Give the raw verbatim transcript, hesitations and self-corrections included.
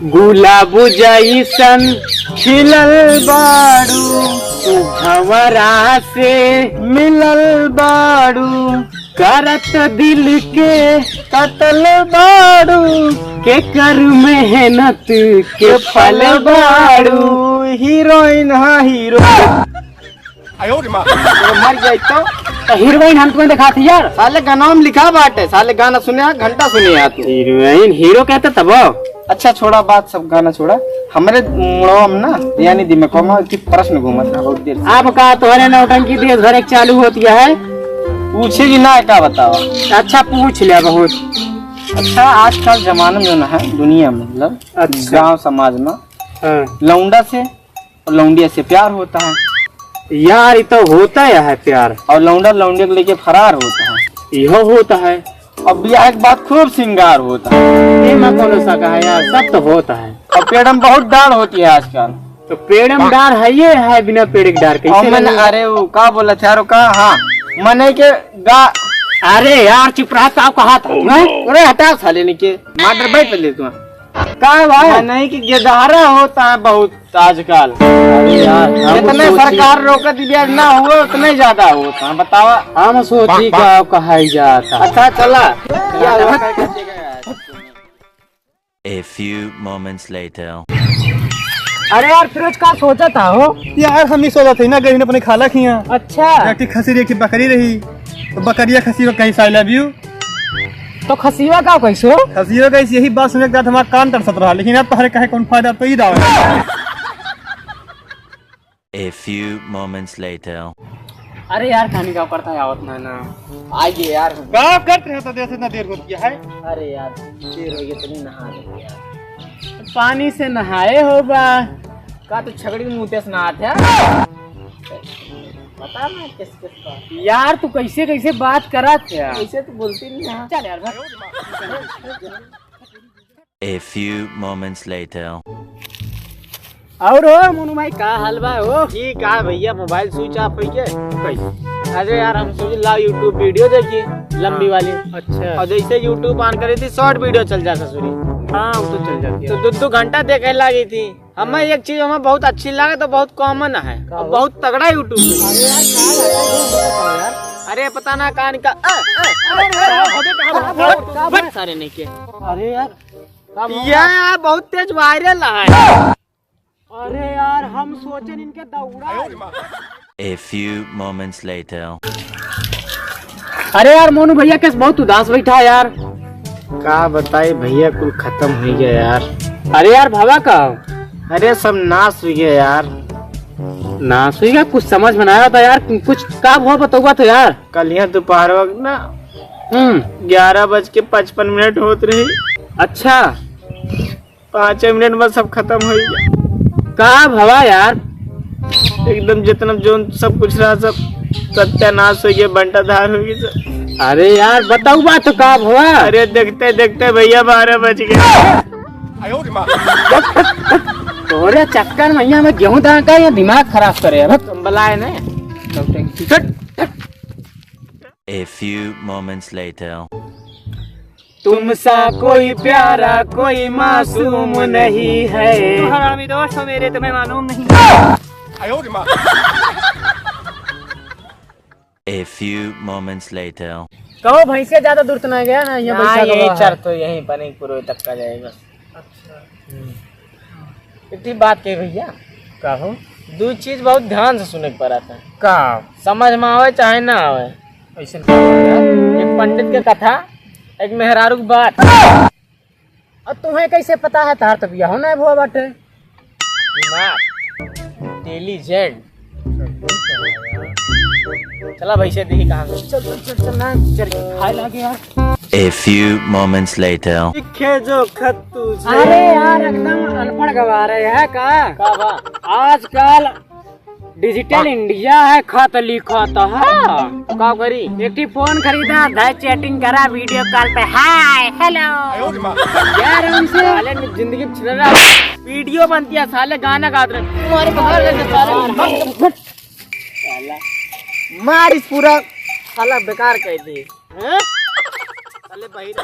गुलाब जैसन खिलल बाड़ू, तू भंवरा से मिलल बाड़ू, करत दिल के कतल बाड़ू, केकर मेहनत के फल बाड़ू। हीरोइन, हाँ, हीरो। आयो रे माँ। तो मर जाई तो। तो हीरोइन हम तुम्हें दिखाती यार। साले गाना में लिखा बाटे, साले गाना सुने, घंटा सुने यार तू। हीरोइन, हीरो कहते तब। अच्छा छोड़ा बात, सब गाना छोड़ा। हमरे मुड़वा में ना, यानी दिमाग में एक प्रश्न घूमत रहा बहुत देर से। अब का तोहरे नौटंकी देश भर एक चालू होती है? पूछे जी ना, का बतावा? अच्छा पूछ लिया बहुत। अच्छा आजकल जमाना में जो ना है दुनिया में, मतलब अच्छा। गाँव समाज में हाँ। लौंडा से और लौंडिया से प्यार होता है। यार, ये तो होता ही है प्यार। और लौंडा लौंडिया को लेके फरार होता है। यह होता है। अब यह एक बात खूब श्रृंगार होता है। एमा कौनो शक है यार, सब तो होता है। और पेड़ में बहुत डार होती है आजकल। तो पेड़ में डार है, ये है बिना पेड़ के डार कैसे और मन, लगे? अरे वो का बोला था यार, वो का, हाँ, मने के गा-, अरे यार चुप रहा, का कहा था? नहीं? अरे हटाओ साले ने के, मार बैठ ले तू। का भाई? मने के गेदहरा होता है बहुत। तो आजकल अरे यार, हम जितने सोची सरकार रोक दी बिया ना हुए, उतने ज्यादा होता है, बतावा। हम सोची का कहाई जाता। अच्छा, चला। क्या हुआ? A few moments later. अरे यार, फिरोज, का सोचा था हो? यार, हम ही सोचा थे ना, गई अपने खाला खिया। अच्छा। एक ठे खसी रही, एक ठे बकरी रही, तो बकरिया खसी को कही "I love you"। तो खसिया का कैसो? खसिया का यही बात सुने के बाद हमारा कान तरसत रहा, लेकिन अब तोहरे कहे कौन फायदा, तो ई दावा। A few moments later. अरे यार, कहानी का करता है, आवत ना ना। आइए यार। का करते हैं तो देर से इतना देर हो गया है। अरे यार, देर हो गई, इतनी नहा रही यार। पानी से नहाए हो बा? का तू छगड़ी मुँह से नहात है? पता ना किस किस का। यार, तू कैसे कैसे बात करत है? ऐसे तो बोलती नहीं है। चल यार, भाग। A few moments later. और हो मोनू भाई, का हाल बा हो? ठीक है भैया, मोबाइल switch off हो गया। कैसे? अरे यार, हम सोचे लाओ YouTube video देखी, लंबी हाँ। वाली। अच्छा। और जैसे YouTube on करे थी, short video चल जाता ससुरी। हाँ, वो तो चल जाती है। तो दो दो घंटा देखे लगी थी। हमें एक चीज हमें बहुत अच्छी लगे, तो बहुत common है का और हो? बहुत तगड़ा YouTube पे। अरे यार, का बात है? अरे पता ना कहाँ निकल, अ, अ, अरे, अरे, अरे, अरे, अरे, सारे नहीं के। अरे यार, ये यार बहुत तेज viral है। अरे यार, हम सोचे इनके दौड़ा। A few moments later. अरे यार, मोनू भैया कैसे बहुत उदास बैठा है यार। का बताई भैया, कुल खत्म हो गया यार। अरे यार, भवा का? अरे सब नाश हो गया यार। नाश हो गया? कुछ समझ में ना आया था यार, कुछ का भवा बतौबा तो यार। कल यहाँ दोपहर वक्त ना हम्म। ग्यारह बज के पचपन मिनट होत रही। अच्छा। पाँचे मिनट में सब खत्म हो गया। का भवा यार? एकदम जितना जो सब कुछ रहा, सब सत्यानाश हो गया, बंटाधार हो गया सब। अरे यार, बताऊ बात तो का भवा? अरे देखते देखते भैया बारह बज गए। तोरे चक्कर में यहाँ में गेहूं दाना का, यहाँ दिमाग खराब करे अब। तुम बलाए ने। A few moments later. तुमसा कोई प्यारा कोई मासूम नहीं है। तुम हरामी दोस्त हो मेरे, तुम्हें मालूम नहीं। A few moments later. कहो भैंसिया ज्यादा दूर तो ना गया ना, यहाँ ना, बैठा यही गवा है। चर तो यहीं पर, नहीं पूरे तक का जाएगा। अच्छा। हम्म। एक ठे बात कही भैया। का हो? दू चीज बहुत ध्यान से सुने के पड़त है। का? समझ में आवे चाहे ना आवे। ऐसन का हो यार? एक पंडित के कथा, एक मेहरारू की बात। अब तुम्हें कैसे पता है, तार तो बियाह ना भुआ बाटे। दिमाग, intelligent। चला भैंसे देखी कहाँ गई। चल, चल, चल, चल, ना, चल, खाए लागे यार। A few moments later. दिखे जो खत तुझे। अरे यार, एकदम अनपढ़ गवार है का? का बा? आजकल digital India है, खत लिखत है। का करी? एक ठे फोन खरीदा, धै chatting करा video call पे, hi, hello। यार, हमसे साले ने जिंदगी में छिन रहा। Video बनती है, साले गाना गात रहे। तुम्हारे बाहर गए थे साले। साला, मार इस पूरा, साला बेकार कर दे। हैं? साले बहिर।